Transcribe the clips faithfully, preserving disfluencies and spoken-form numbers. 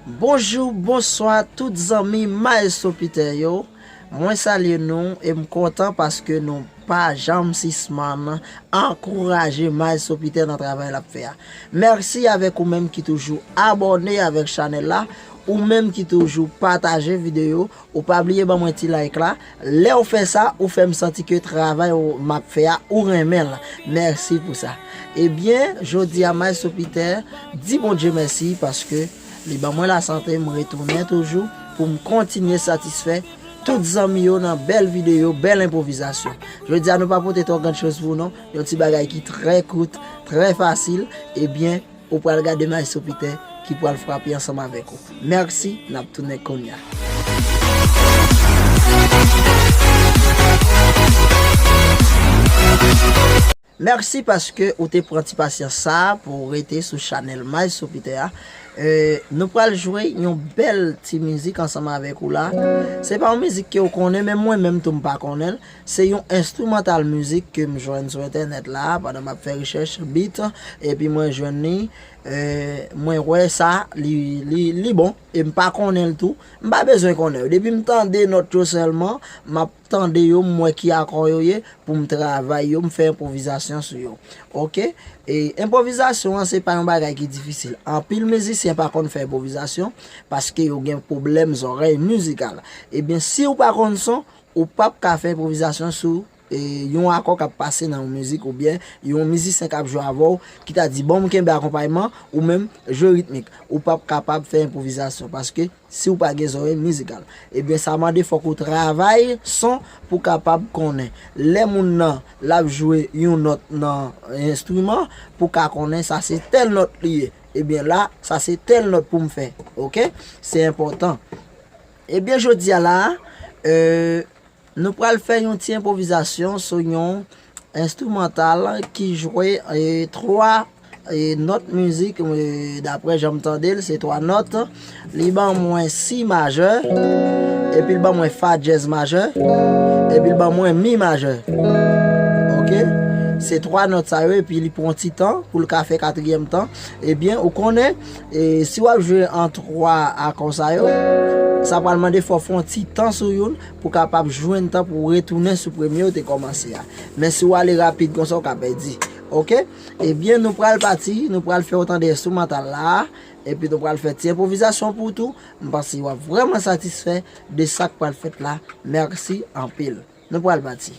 Bonjou, bonswa tout zanmi Maestro Peter yo. Mwen salye nou e m kontan paske nou pa janm sispann ankouraje Maestro Peter nan travay l ap fè a. Mèsi avèk ou menm ki toujou abòne avèk chanèl la, ou menm ki toujou pataje videyo, ou pa bliye ban mwen ti like la. Lè w fè sa, ou fè m santi ke travay ou m ap fè a, ou renmen l. Mèsi pou sa. Ebyen, jodi a Maestro Peter di Bondye mèsi paske li ban mwen lasante, m retounen toujou pou m kontinye satisfè tout zanmi yo nan bèl videyo, bèl enpwovizasyon. Jodi a nou pa pote twò grann choz pou nou, yon ti bagay ki trè kout, trè fasil, ebyen, ou pral gade Maestro Peter ki pral frape ansanm avèk ou. Mèsi, n ap tounen kounye a. Mèsi paske ou te pran ti pasyans sa a pou w rete sou chanèl Maestro Peter a. E, nou pral jwe yon bèl ti mizik ansanm avèk ou la. Se pa yon mizik ke w konnen, men mwen menm tou m pa konnen l. Se yon enstrimantal mizik ke m jwenn sou entènèt la pandan m ap fè rechèch beat, epi mwen jwenn li, e, mwen wè sa, li, li, li bon, e m pa konnen l tou. M pa bezwen konnen l. Depi m tande nòt yo sèlman, m ap tande yo, m wè ki akò yo ye, pou m travay yo, m fè enpwovizasyon sou yo. Oke? E enpwovizasyon an, se pa yon bagay ki difisil. Anpil mizisyen pa konn fè enpwovizasyon paske yo gen pwoblèm zòrèy mizikal. Ebyen, si w pa konn son, ou p ap ka fè enpwovizasyon sou, e, yon akò k ap pase nan yon mizik oubyen yon mizisyen k ap jwe avè w ki ta di, "Bon, m kenbe akonpayman," ou menm, "Jwe ritmik." Ou p ap kapab fè enpwovizasyon paske si w pa gen zòrèy mizikal. Ebyen, sa mande fòk ou travay son pou w kapab konnen. Lè moun nan, l ap jwe yon nòt nan enstriman, pou w ka konnen sa se tèl nòt li ye. Ebyen, la, sa se tèl nòt pou m fè. Oke? Se enpòtan. Ebyen, jodi a la, e, nou pral fè yon ti enpwovizasyon sou yon enstrimantal ki jwe, e, twa, e, nòt mizik, e, daprè jan m tande l, se twa nòt. Li ban mwen si majè, epi l ban mwen fa dyèz majè, epi l ban mwen mi majè. Oke? Se twa nòt sa yo, epi li pran ti tan pou l ka fè katriyèm tan. Ebyen, ou konnen, e, si w ap jwe an twa akò sa yo, sa pral mande fò w fè yon ti tan sou youn pou w kapab jwenn tan pou w retounen sou premye w te kòmanse a. Men si w ale rapid konsa, w ka pèdi. Oke? Ebyen, nou pral pati, nou pral fè w tande enstrimantal la, epi nou pral fè ti enpwovizasyon pou w tou. M panse w ap vrèman satisfè de sa k pral fèt la. Mèsi anpil. Nou pral pati.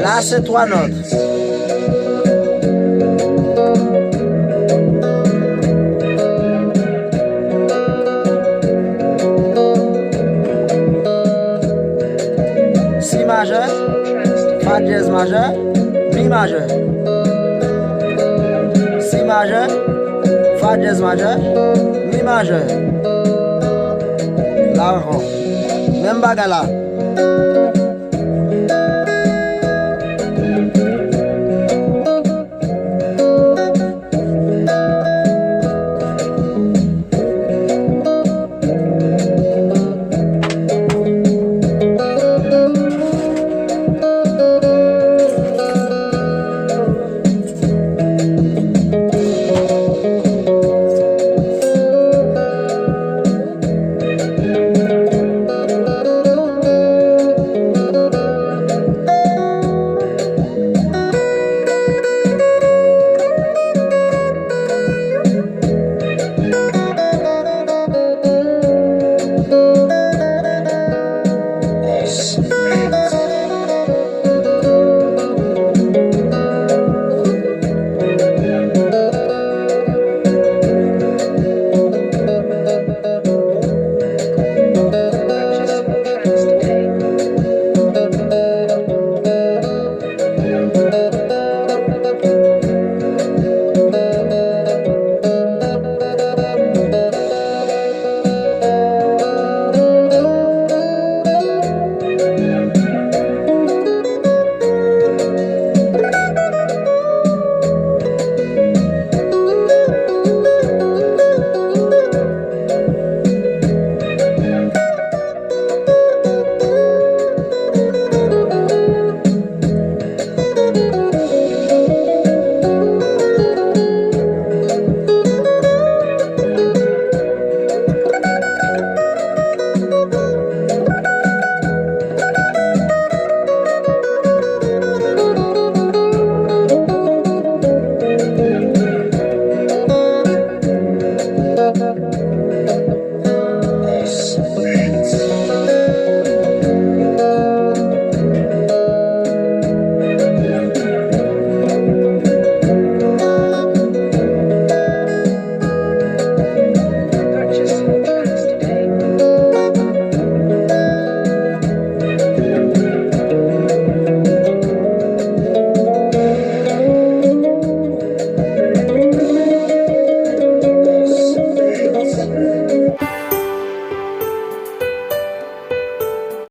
La se twa nòt. Si majè, fa dyèz majè, mi majè. Si majè, fa dyèz majè, mi majè. La ankò. Menm bagay la.